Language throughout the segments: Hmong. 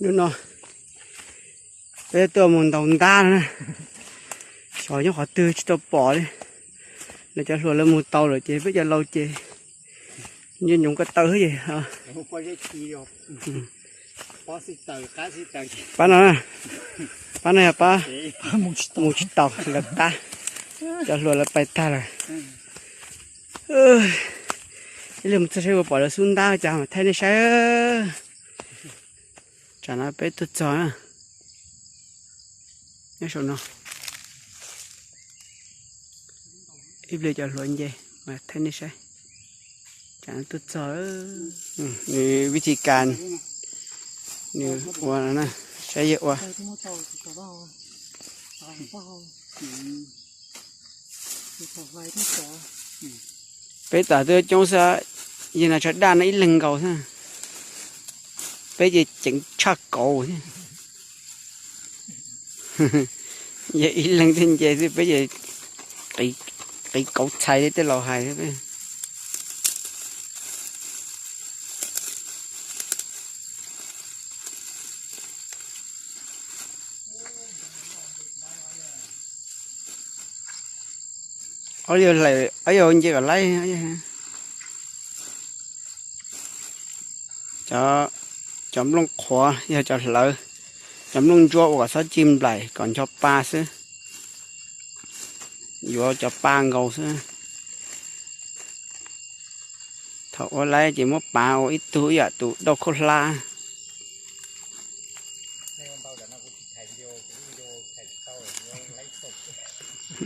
Hnub no peb tuaj mus ntaus ntab no na, xyov nyob qhov twg tsis tau pom li. Lawv cov hluas lawv mus tau lawm ces peb cov laus ces nco ntsoov ko taw xwb ces. Pab no, pab no yog pab mus tsis tau lawv qab, cov hluas lawv pais tag lawm. Ib leeg mus txog saib puas pom lawv xub ntab cas mas thaij nej saib. Tsam no peb tuaj txog na, nyob saum no. Ib pliag cov hluas nce mas thaij nej saib. Tsam no tuaj txog, nws vib thi kas nws ua no na, saib yawg ua. Peb tam twb coob xwb, yawg no tshav daj no ib leeg nkaus xwb. Peb ces ceev tshaj kauv thiab. Yog ib leeg thiaj nce xwb, peb ces qiv kauv txhais li tej laus hais xwb peb. Ob yawg, ob yawg nce kom laib. Cov nplooj qhuav yog cov hlawv, cov nplooj ntsuab ua kom txhob cig nplaim kom ncho pa xwb. Yuav cov pa nkaus xwb. Thaum ua laib ces muab pav ua ib tug ib yam tus dauj khaub hlab.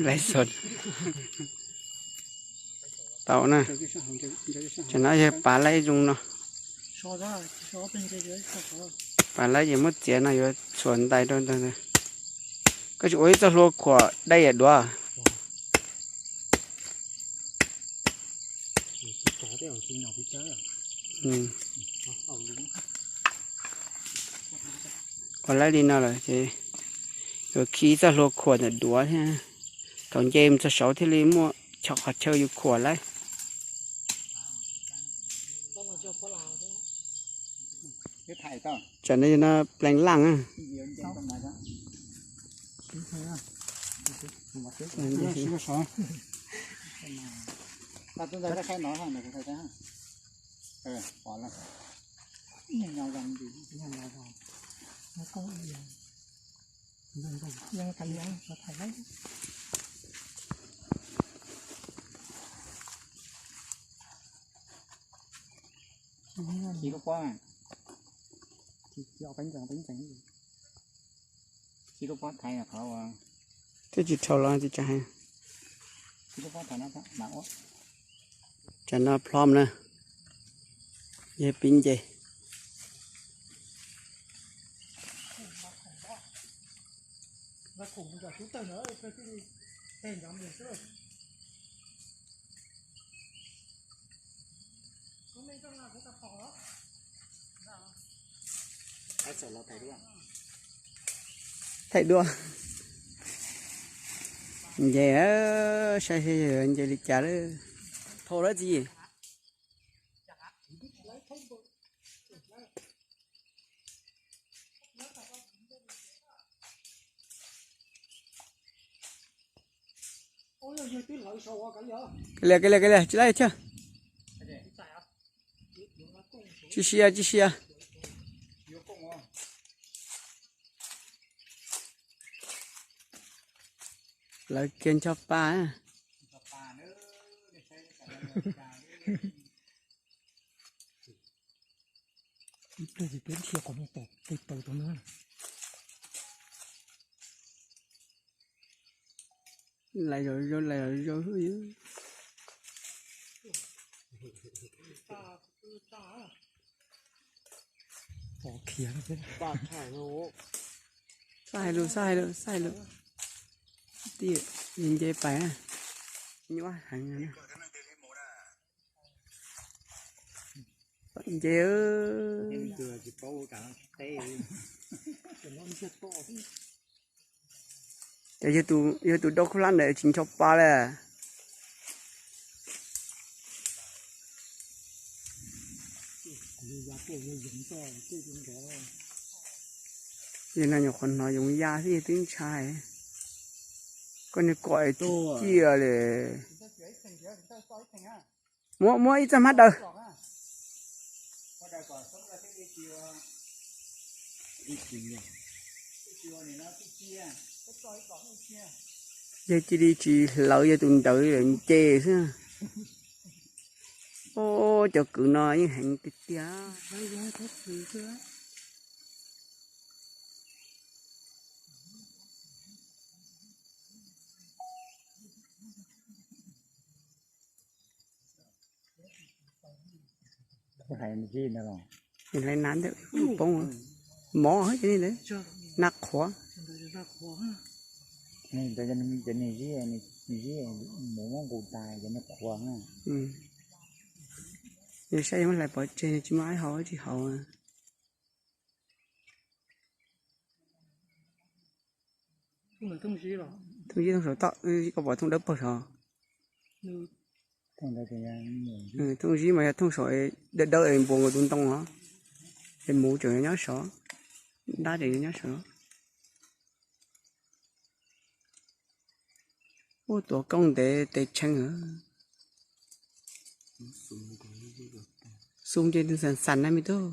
Laib xos tau na. Tsam no yog pav laib zoo no. Pav laib ces muab txiav no yuav txhuam ntais rau ntawd. Koj tsis ua ib txoj hlua khuam dai yam duav. Ua laib li no lawm ces yuav khi ib txoj hlua khuam ntawm duav thiab. Thaum nce mus txog saud thiaj li muaj qhov chaw yus khuam laib. Tsam no yog no plees laj. Tsis lub pob, tsis lub pob thaiv qhov, twb tsis dhau los tsis tsa heev. Tsis lub pob thaiv no mas ua. Tsam no plhom na, yog pib nce. Thaij duab. Nce, saib seb nce li cas lawm. Thau dab tsi? Ka lias, ka lias, ka lias, tsis laib thiab. Tsis sia, tsis sia. Lawv kiag ncho pa. Ib pliag ces peb dhia qhov no tom pem taws tom no. Lais zom zaws, lais zom zaws. Pov khiav. Xab hais lus, xab hais lus, xab hais lus. Tiam nce pais, nyuaj heev. Nce. Ces yog tus dau khaub hlab ntawd tsis ncho pa li. Kuv yog ya tuaj yog yoov tuaj tuaj nrov. Yog no nyuam qhuav hnov yoov ya xwb twb ntshai. Koj niag kom ciaj li. Muab, muab ib txoj hmab daws. Yog cia li tsis hlawv yog tus ntawd nce xwb. Cov kwv no yeej heev tiag tiag. Hlais na ntawm poob mov ces na qhuav. Nws saib yuav muab hlais pov tseg nws tsis muaj aib haus tsis haus. Thooj zib thooj saum toj, koj pom thooj dawb paug saud. Thooj zib mas yog thooj saum dawb dawb es npuas nkaus tus ntoo os. Es muv tseem nyob saud, dab tseem nyob saud. Ua tuav koob ntev tes tshee. Xum ces nws xas xas na me tub.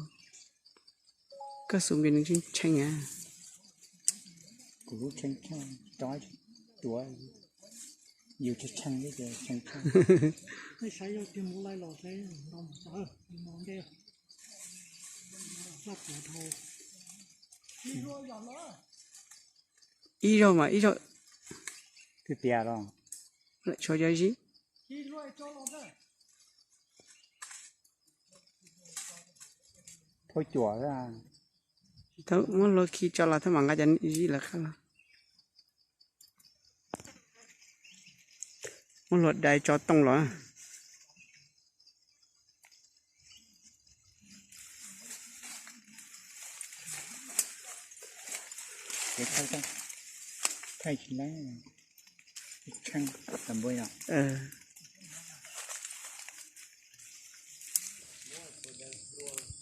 Koj xum ces nws tshee tshee a. Kuv lub tshee tshee, rov tuav, yus tshee tshee, tshee tshee. Ib zaug mas ib zaug. Twb tiag los? Lawm tshuav cov zib. Thauj cuam, thauj muab hlua khi tso los thauj mam nqa cov zib lawv qab los. Muab hlua dai tso tooj los.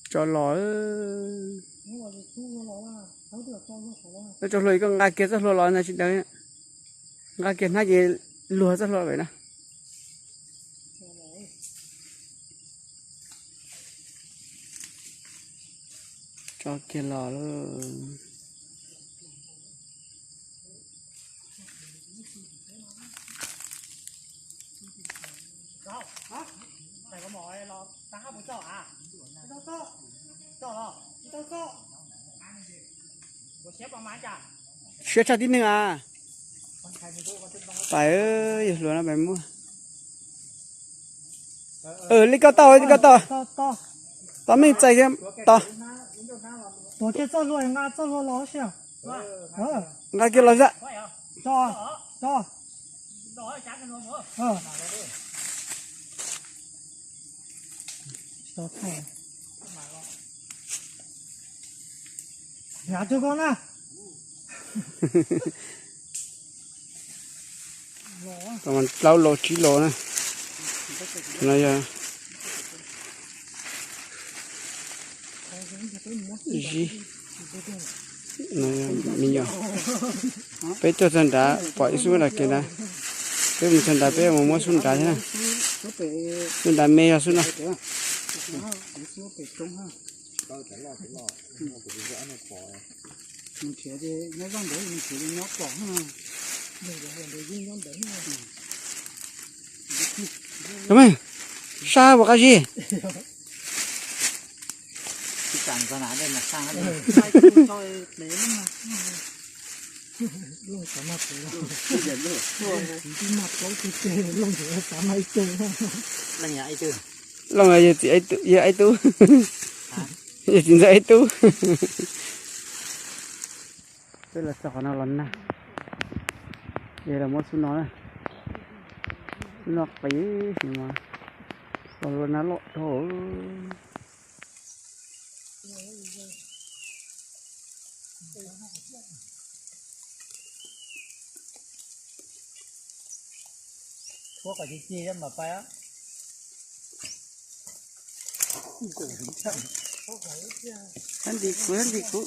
Tso los. Tso hlua, koj nqa kiag txoj hlua los ntag tsis daws. Nqa kiag hnab ces luag txoj hlua pem na. Tso kiag los. Siab tshaj tib neeg a. Pais, yog hluas no pais muab. Li koj tau, li koj tau. Tau meej txais thiab tau. Nqa kiag los xwb. Tau plaub lo tsib lo na. No yog zib, me nyuam. Peb tuaj txog nrad pom ib xub nram kev ntawd. Peb mus txog nrad peb mus muab xub nrad thiab na. Xub nrad me yog xub no. Sab puas qab zib. Looj yog txiv, yog Aib Tub, yog txiv ntxawm Aib Tub. Peb los txog qhov no los nag, ces los muab xub no, xub no qis, los los nag loj dhau. Thab nti kuv, thab nti kuv.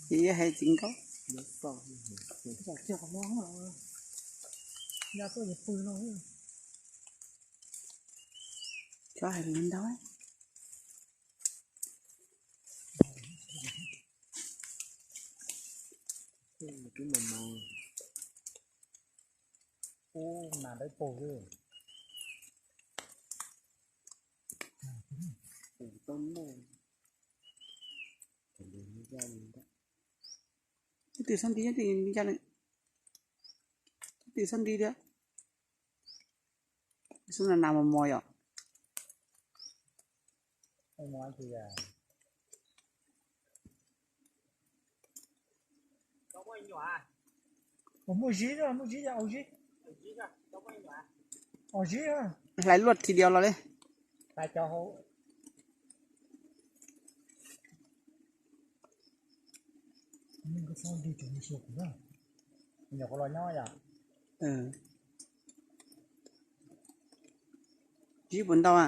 Ces hais txiv nkauj, cov hais li ntau. Twb tw xob nti, twb tw xob nti thiab. Xub na nas mos mos yom. Muaj zib, muaj zib, zib. Hlais luaj thi diav los li. Zib puas ntau a?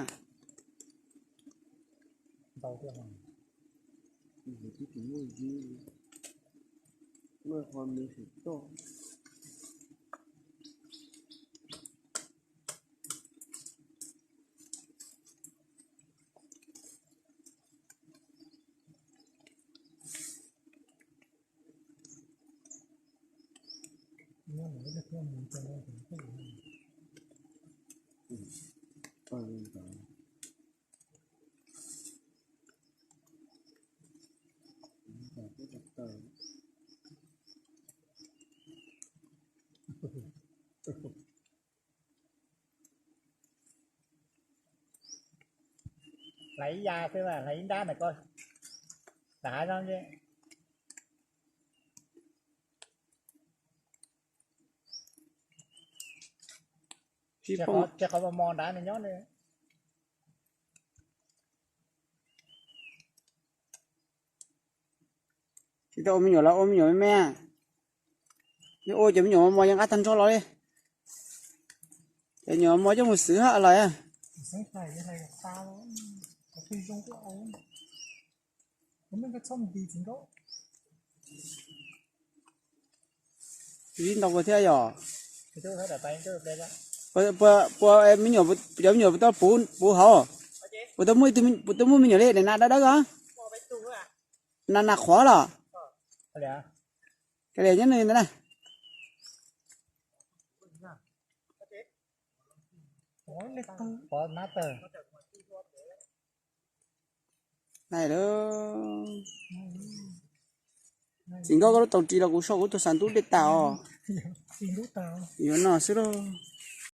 Hlais ib ya xwb, hlais ib nrab ntawm ko, hlais hav zoov ces. Qhov mos mos nrad nws nyob. Tsis tau ua me nyuam los ua me nyuam me me. Yog ua cov me nyuam mos mos yeej qab tag nrho los li. Cov me nyuam mos coj mus xwb hab los. Zib ntau kua thiab yom. Puas, puas, puas me nyuam, cov me nyuam puas tau puv, puv hauv? Puas tau muaj, puas tau muaj me nyuam li daim nas dawb dawb os? Nas, nas qhuav los? Kav liam nyob nws ntawd na. Txiv nkauj, koj lub taus ris los kuv sau kuv tus xav ntub dej tas os. Yuav no xwb lauj.